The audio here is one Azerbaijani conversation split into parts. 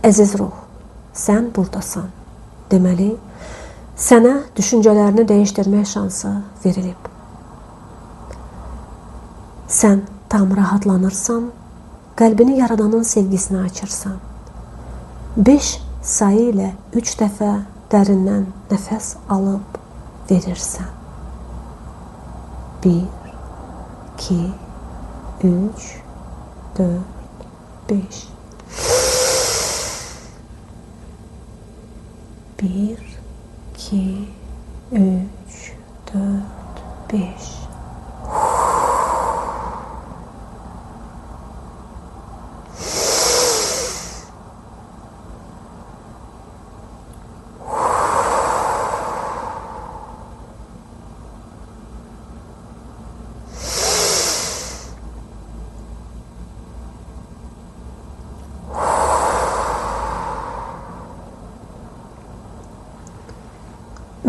Əziz ruh, sən buradasan. Deməli, sənə düşüncələrini dəyişdirmək şansı verilib. Sən tam rahatlanırsan, qəlbini Yaradanın sevgisinə açırsan. 5 sayı ilə 3 dəfə dərindən nəfəs alıb verirsən. 1, 2, 3, 4, 5. 1, 2, 3, 4, 5.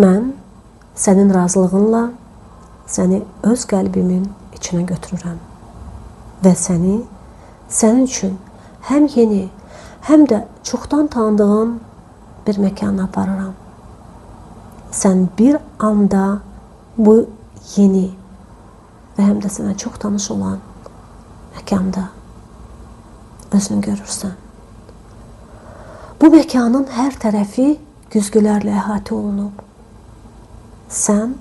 Mən sənin razılığınla səni öz qəlbimin içinə götürürəm və səni sənin üçün həm yeni, həm də çoxdan tanıdığın bir məkana aparıram. Sən bir anda bu yeni və həm də sənə çox tanış olan məkanda özünü görürsən. Bu məkanın hər tərəfi güzgülərlə əhatə olunub. Sən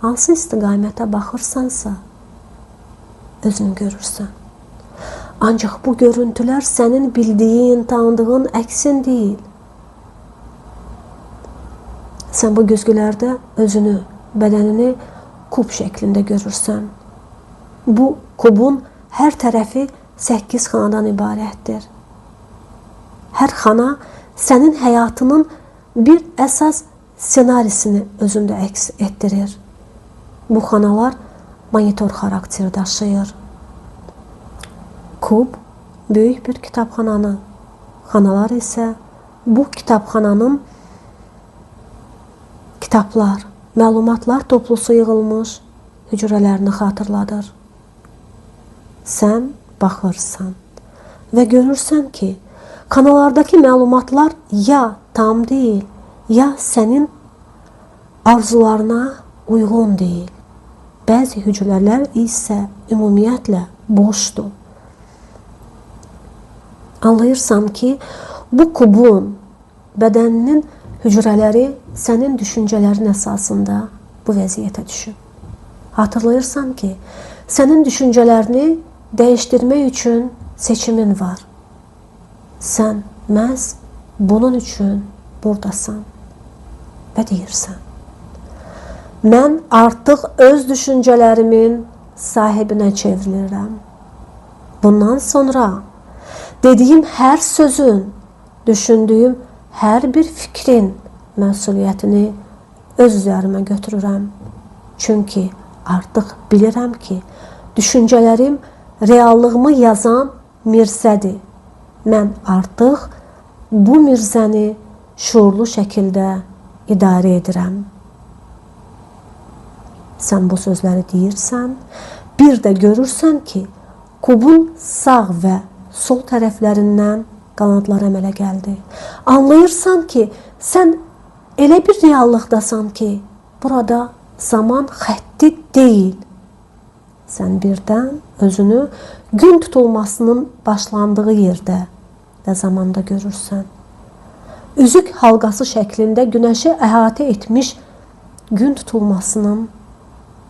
hansı istiqamətə baxırsansa, özünü görürsən. Ancaq bu görüntülər sənin bildiyin, tanıdığın əksin deyil. Sən bu güzgülərdə özünü, bədənini kub şəklində görürsən. Bu kubun hər tərəfi 8 xanadan ibarətdir. Hər xana sənin həyatının bir əsas ssenarisini özündə əks etdirir. Bu xanalar monitor xarakteri daşıyır. Kub böyük bir kitabxananı, xanalar isə bu kitabxananın kitablar, məlumatlar toplusu yığılmış hücrələrini xatırladır. Sən baxırsan və görürsən ki, xanalardakı məlumatlar ya tam deyil, ya sənin arzularına uyğun deyil. Bəzi hücrələr isə ümumiyyətlə boşdur. Anlayırsan ki, bu kubun bədəninin hücrələri sənin düşüncələrin əsasında bu vəziyyətə düşüb. Hatırlayırsan ki, sənin düşüncələrini dəyişdirmək üçün seçimin var. Sən məhz bunun üçün buradasan və deyirsən: mən artıq öz düşüncələrimin sahibinə çevrilirəm. Bundan sonra dediyim hər sözün, düşündüyüm hər bir fikrin məsuliyyətini öz üzərimə götürürəm. Çünki artıq bilirəm ki, düşüncələrim reallığımı yazan mirzədir. Mən artıq bu mirzəni şuurlu şəkildə idarə edirəm. Sən bu sözləri deyirsən, bir də görürsən ki, kubun sağ və sol tərəflərindən qanadlar əmələ gəldi. Anlayırsan ki, sən elə bir reallıqdasan ki, burada zaman xətti deyil. Sən birdən özünü gün tutulmasının başlandığı yerdə və zamanda görürsən. Üzük halqası şəklində günəşi əhatə etmiş gün tutulmasının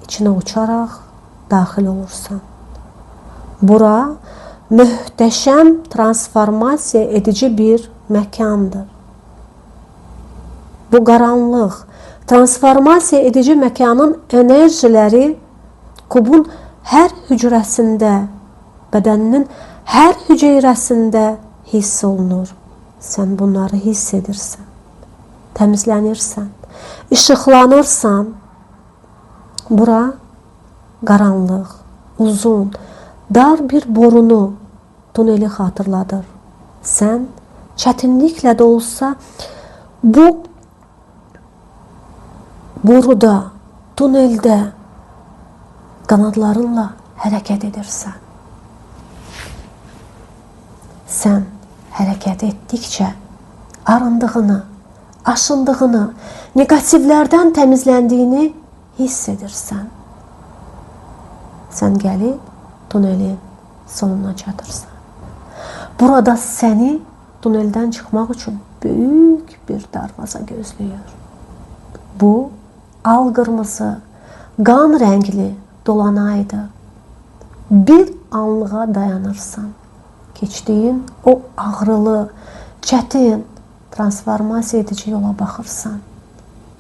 içinə uçaraq daxil olursan. Bura möhtəşəm transformasiya edici bir məkandır. Bu qaranlıq, transformasiya edici məkanın enerjiləri kubun hər hücrəsində, bədəninin hər hüceyrəsində hiss olunur. Sən bunları hiss edirsən, təmizlənirsən, işıqlanırsan. Bura qaranlıq, uzun, dar bir borunu, tuneli xatırladır. Sən çətinliklə də olsa bu boruda, tuneldə qanadlarınla hərəkət edirsən. Sən Hərəkət etdikcə arındığını, aşındığını, negativlərdən təmizləndiyini hiss edirsən. Sən gəlib tunelin sonuna çatırsan. Burada səni tuneldən çıxmaq üçün böyük bir darvaza gözləyir. Bu, al-qırmızı, qan rəngli dolanaydı. Bir anlığa dayanırsan. Keçdiyin o ağrılı, çətin, transformasiya edici yola baxırsan.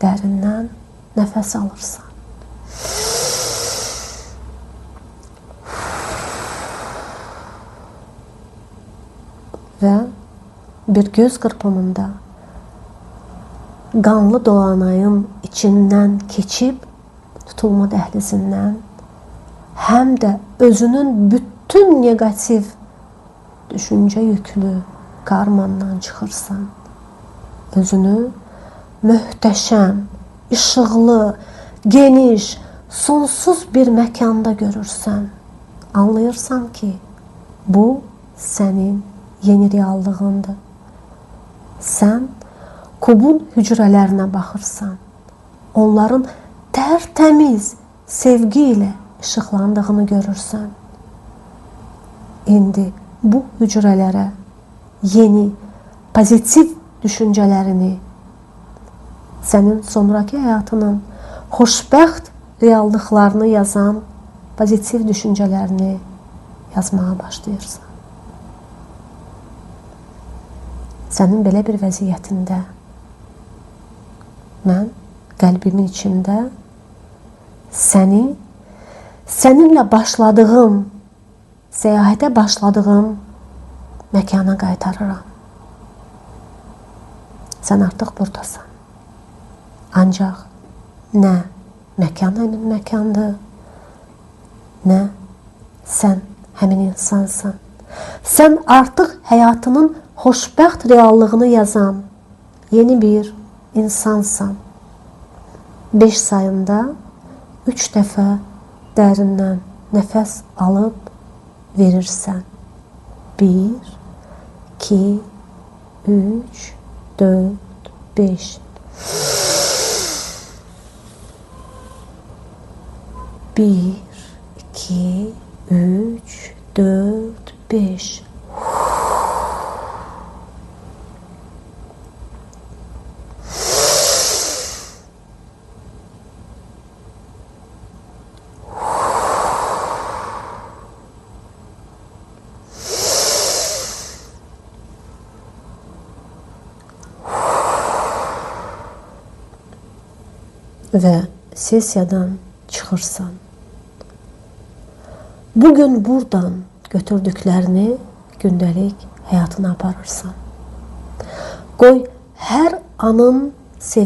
Dərindən nəfəs alırsan. Və bir göz qırpımında qanlı dolanayın içindən keçib tutulma dəhlizindən həm də özünün bütün negativ düşüncə yüklü karmandan çıxırsan. Özünü möhtəşəm, işıqlı, geniş, sonsuz bir məkanda görürsən. Anlayırsan ki, bu sənin yeni reallığındır. Sən kubun hücrələrinə baxırsan. Onların tərtəmiz sevgi ilə işıqlandığını görürsən. İndi bu hücrələrə yeni, pozitiv düşüncələrini, sənin sonraki həyatının xoşbəxt reallıqlarını yazan pozitiv düşüncələrini yazmağa başlayırsan. Sənin belə bir vəziyyətində mən qəlbimin içində səni, səninlə başladığım, səyahətə başladığım məkana qaytarıram. Sən artıq buradasan. Ancaq nə məkan həmin məkandır, nə sən həmin insansan. Sən artıq həyatının xoşbəxt reallığını yazan yeni bir insansan. 5 sayında 3 dəfə dərindən nəfəs alıb verirsən. 1, 2, 3, 4, 5. 1, 2, 3, 4, 5. Və sessiyadan çıxırsan. Bugün buradan götürdüklərini gündəlik həyatına aparırsan. Qoy hər anın sevgi